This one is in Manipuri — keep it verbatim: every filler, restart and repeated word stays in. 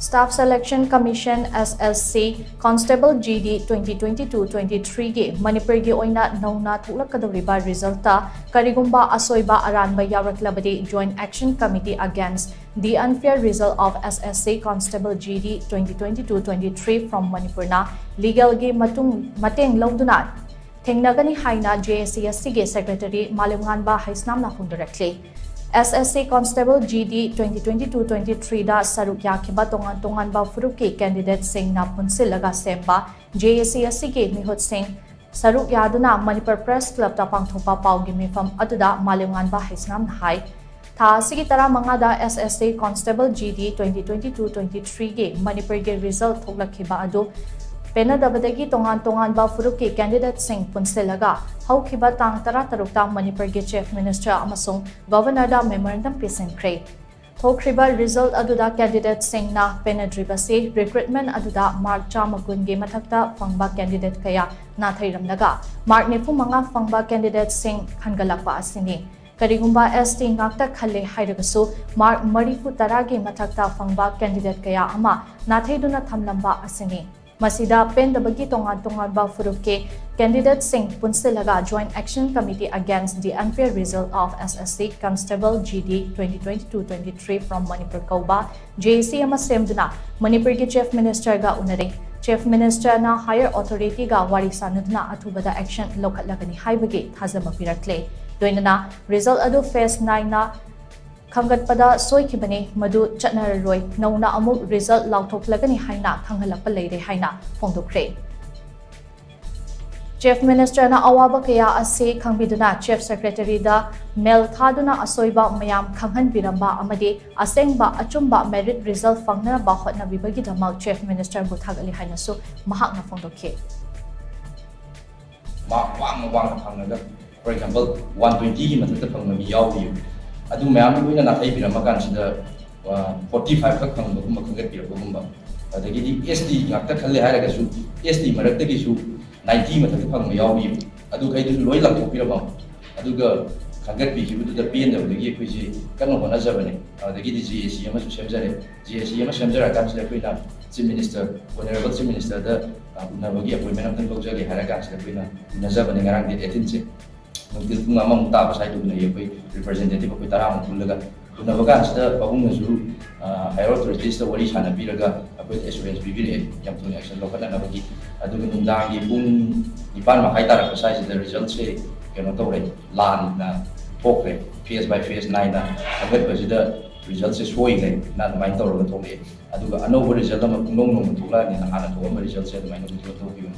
Staff Selection Commission, S S C, Constable G D twenty twenty-two twenty-three ꯒꯤ ꯃꯅꯤꯄꯨꯔꯒꯤ ꯑꯣꯏꯅ ꯅꯧꯅ ꯊꯣꯛꯂꯛꯀꯗꯧꯔꯤꯕ resultꯇ ꯀꯔꯤꯒꯨꯝꯕ ꯑꯁꯣꯏꯕ ꯑꯔꯥꯟꯕ ꯌꯥꯎꯔꯛꯂꯕꯗꯤ Joint Action Committee Against the Unfair Result of S S C Constable G D twenty twenty-two twenty-three from Manipurꯅ legalꯒꯤ ꯃꯇꯨꯡ, ꯃꯇꯦꯡ ꯂꯧꯗꯨꯅ ꯊꯦꯡꯅꯒꯅꯤ ꯍꯥꯏꯅ J A C S Cꯒꯤ Secretary ꯃꯥꯂꯦꯝꯉꯥꯟꯕ ꯍꯩꯁꯅꯥꯝꯅ ꯐꯣꯡꯗꯣꯔꯛꯂꯤ꯫ S S C Constable G D twenty twenty-two twenty-threeꯗ ꯁꯔꯨꯛ ꯌꯥꯈꯤꯕ ꯇꯣꯉꯥꯟ ꯇꯣꯉꯥꯟꯕ ꯐꯨꯔꯨꯞꯀꯤ candidateꯁꯤꯡꯅ ꯄꯨꯟꯁꯤꯜꯂꯒ ꯁꯦꯝꯕ J A C S Cꯒꯤ ꯃꯤꯍꯨꯠꯁꯤꯡ ꯁꯔꯨꯛ ꯌꯥꯗꯨꯅ ꯃꯅꯤꯄꯨꯔ Press Clubꯇ ꯄꯥꯡꯊꯣꯛꯄ ꯄꯥꯎꯒꯤ ꯃꯤꯐꯝ ꯑꯗꯨꯗ ꯃꯥꯂꯦꯝꯉꯥꯟꯕ ꯍꯩꯁꯅꯥꯝꯅ ꯍꯥꯏ, ꯊꯥ ꯑꯁꯤꯒꯤ ꯇꯔꯥꯃꯉꯥꯗ S S C Constable G D twenty twenty-two twenty-threeꯒꯤ ꯃꯅꯤꯄꯨꯔꯒꯤ result ꯊꯣꯛꯂꯛꯈꯤꯕ ꯑꯗꯨ ꯄꯦꯟꯅꯗꯕꯗꯒꯤ ꯇꯣꯉꯥꯟ ꯇꯣꯉꯥꯟꯕ ꯐꯨꯔꯨꯞꯀꯤ candidateꯁꯤꯡ ꯄꯨꯟꯁꯤꯜꯂꯒ ꯍꯧꯈꯤꯕ ꯇꯥꯡ ꯇꯔꯥꯇꯔꯨꯛꯇ ꯃꯅꯤꯄꯨꯔꯒꯤ Chief Minister ꯑꯃꯁꯨꯡ Governorꯗ memorandum ꯄꯤꯁꯤꯟꯈ꯭ꯔꯦ꯫ ꯊꯣꯛꯈ꯭ꯔꯤꯕ result ꯑꯗꯨꯗ candidateꯁꯤꯡꯅ ꯄꯦꯟꯅꯗ꯭ꯔꯤꯕꯁꯤ recruitment ꯑꯗꯨꯗ mark ꯆꯥꯝꯃ ꯀꯨꯟꯒꯤ ꯃꯊꯛꯇ ꯐꯪꯕ candidate ꯀꯌꯥ ꯅꯥꯊꯩꯔꯝꯂꯒ mark ꯅꯤꯐꯨ ꯃꯉꯥ ꯐꯪꯕ candidateꯁꯤꯡ ꯍꯟꯒꯠꯂꯛꯄ ꯑꯁꯤꯅꯤ꯫ ꯀꯔꯤꯒꯨꯝꯕ S T ꯉꯥꯛꯇ ꯈꯜꯂꯦ ꯍꯥꯏꯔꯒꯁꯨ mark ꯃꯔꯤꯐꯨ ꯇꯔꯥꯒꯤ ꯃꯊꯛꯇ ꯐꯪꯕ candidate ꯀꯌꯥ ꯑꯃ ꯅꯥꯊꯩꯗꯨꯅ ꯊꯝꯂꯝꯕ ꯑꯁꯤꯅꯤ꯫ ꯃꯁꯤꯗ ꯄꯦꯟꯗꯕꯒꯤ ꯇꯣꯉꯥꯟ ꯇꯣꯉꯥꯟꯕ ꯐꯨꯔꯨꯞꯀꯤ candidateꯁꯤꯡ ꯄꯨꯟꯁꯤꯜꯂꯒ Joint Action Committee Against the Unfair Result of S S C Constable G D twenty twenty-two twenty-three from Manipur ꯀꯧꯕ J A C ꯑꯃ ꯁꯦꯝꯗꯨꯅ ꯃꯅꯤꯄꯨꯔꯒꯤ Chief Ministerꯒ ꯎꯅꯔꯦ꯫ Chief Ministerꯅ higher authorityꯒ ꯋꯥꯔꯤ ꯁꯥꯅꯗꯨꯅ ꯑꯊꯨꯕꯗ action ꯂꯧꯈꯠꯂꯒꯅꯤ ꯍꯥꯏꯕꯒꯤ ꯊꯥꯖꯕ ꯄꯤꯔꯛꯂꯦ꯫ ꯂꯣꯏꯅꯅ result ꯑꯗꯨ phase nineꯅ ꯈꯪꯒꯠꯄꯗ ꯁꯣꯏꯈꯤꯕꯅꯤ, ꯃꯗꯨ ꯆꯠꯅꯔꯔꯣꯏ, ꯅꯧꯅ ꯑꯃꯨꯛ result ꯂꯥꯎꯊꯣꯛꯂꯒꯅꯤ ꯍꯥꯏꯅ ꯈꯪꯍꯜꯂꯛꯄ ꯂꯩꯔꯦ ꯍꯥꯏꯅ ꯐꯣꯡꯗꯣꯛꯈ꯭ꯔꯦ꯫ Chief Ministerꯅ ꯑꯋꯥꯕ ꯀꯌꯥ ꯑꯁꯤ ꯈꯪꯕꯤꯗꯨꯅ Chief Secretaryꯗ mail ꯊꯥꯗꯨꯅ ꯑꯁꯣꯏꯕ ꯃꯌꯥꯝ ꯈꯪꯍꯟꯕꯤꯔꯝꯕ ꯑꯃꯗꯤ ꯑꯁꯦꯡꯕ ꯑꯆꯨꯝꯕ merit result ꯐꯪꯅꯅꯕ ꯍꯣꯠꯅꯕꯤꯕꯒꯤꯗꯃꯛ Chief Ministerꯕꯨ ꯊꯥꯒꯠꯂꯤ ꯍꯥꯏꯅꯁꯨ ꯃꯍꯥꯛꯅ ꯐꯣꯡꯗꯣꯛꯈꯤ꯫ Mark ꯋꯥꯡꯅ ꯋꯥꯡꯅ ꯐꯪꯉꯒ, for example, one twentyꯒꯤ ꯃꯊꯛꯇ ꯐꯪꯕ ꯃꯤ ꯌꯥꯎꯔꯤꯕ꯫ ꯑꯗꯨ ꯃꯌꯥꯝꯗꯨ ꯂꯣꯏꯅ ꯅꯥꯊꯩꯕꯤꯔꯝꯃ ꯀꯥꯟꯁꯤꯗ, forty five ꯈꯛ ꯐꯪꯕꯒꯨꯝꯕ, ꯈꯟꯒꯠꯄꯤꯔꯛꯄꯒꯨꯝꯕ꯫ ꯑꯗꯒꯤꯗꯤ S T ꯉꯥꯛꯇ ꯈꯜꯂꯦ ꯍꯥꯏꯔꯒꯁꯨ S T ꯃꯔꯛꯇꯒꯤꯁꯨ ninety ꯃꯊꯛꯇ ꯐꯪꯕ ꯌꯥꯎꯔꯤꯕ꯫ ꯑꯗꯨꯈꯩꯗꯨꯁꯨ ꯂꯣꯏ ꯂꯪꯊꯣꯛꯄꯤꯔꯝꯃꯕ꯫ ꯑꯗꯨꯒ ꯈꯟꯒꯠꯄꯤꯈꯤꯕꯗꯨꯗ ꯄꯦꯟꯗꯕꯗꯒꯤ ꯑꯩꯈꯣꯏꯁꯤ ꯀꯟꯅ ꯍꯣꯠꯅꯖꯕꯅꯦ꯫ ꯑꯗꯒꯤꯗꯤ ꯖꯦ ꯑꯦ ꯁꯤ ꯑꯃꯁꯨ ꯁꯦꯝꯖꯔꯦ꯫ ꯖꯦ ꯑꯦ ꯁꯤ ꯑꯃ ꯁꯦꯝꯖꯔꯀꯥꯟꯁꯤꯗ ꯑꯩꯈꯣꯏꯅ Chief Minister, Honourable Chief Ministerꯗ, ꯑ, ꯎꯅꯕꯒꯤ appointment ꯑꯝꯇꯪ ꯂꯧꯖꯒꯦ ꯍꯥꯏꯔ ꯀꯥꯟꯁꯤꯗ ꯑꯩꯈꯣꯏꯅ ꯎꯅꯖꯕꯅꯦ ꯉꯔꯥꯡ date eighteenꯁꯦ꯫ ꯅꯨꯡꯊꯤꯜ ꯄꯨꯡ ꯑꯃꯃꯨꯛ ꯇꯥꯕ ꯁ꯭ꯋꯥꯏꯗ ꯎꯅꯩ ꯑꯩꯈꯣꯏ representative ꯑꯩꯈꯣꯏ ꯇꯔꯥꯃꯨꯛ ꯄꯨꯜꯂꯒ꯫ ꯎꯅꯕ ꯀꯥꯟꯁꯤꯗ ꯄꯥꯕꯨꯡꯅꯁꯨ, ꯑ, higher authoritiesꯇ ꯋꯥꯔꯤ ꯁꯥꯟꯅꯕꯤꯔꯒ ꯑꯩꯈꯣꯏꯗ assurance ꯄꯤꯕꯤꯔꯛꯑꯦ ꯌꯥꯝ ꯊꯨꯅ action ꯂꯧꯈꯠꯅꯅꯕꯒꯤ꯫ ꯑꯗꯨꯒ ꯅꯨꯡꯗꯥꯡꯒꯤ ꯄꯨꯡ ꯅꯤꯄꯥꯟ ꯃꯈꯥꯏ ꯇꯥꯔꯛꯄ ꯁ꯭ꯋꯥꯏꯁꯤꯗ resultꯁꯦ ꯀꯩꯅꯣ ꯇꯧꯔꯦ, ꯂꯥꯟꯅ ꯊꯣꯛꯈ꯭ꯔꯦ꯫ Phase by phase ꯅꯥꯏꯅ ꯈꯟꯒꯠꯄꯁꯤꯗ resultꯁꯦ ꯁꯣꯏꯈ꯭ꯔꯦꯅ ꯑꯗꯨꯃꯥꯏꯅ ꯇꯧꯔꯒ ꯊꯣꯛꯂꯛꯑꯦ꯫ ꯑꯗꯨꯒ ꯑꯅꯧꯕ result ꯑꯃ ꯄꯨꯡꯅꯧ ꯅꯧꯅ ꯊꯣꯛꯂꯛꯑꯅꯤꯅ ꯍꯥꯟꯅ ꯊꯣꯛꯑꯝꯕ resultꯁꯦ ꯑꯗꯨꯃꯥꯏꯅ withdraw ꯇꯧꯈꯤꯕꯅꯤ꯫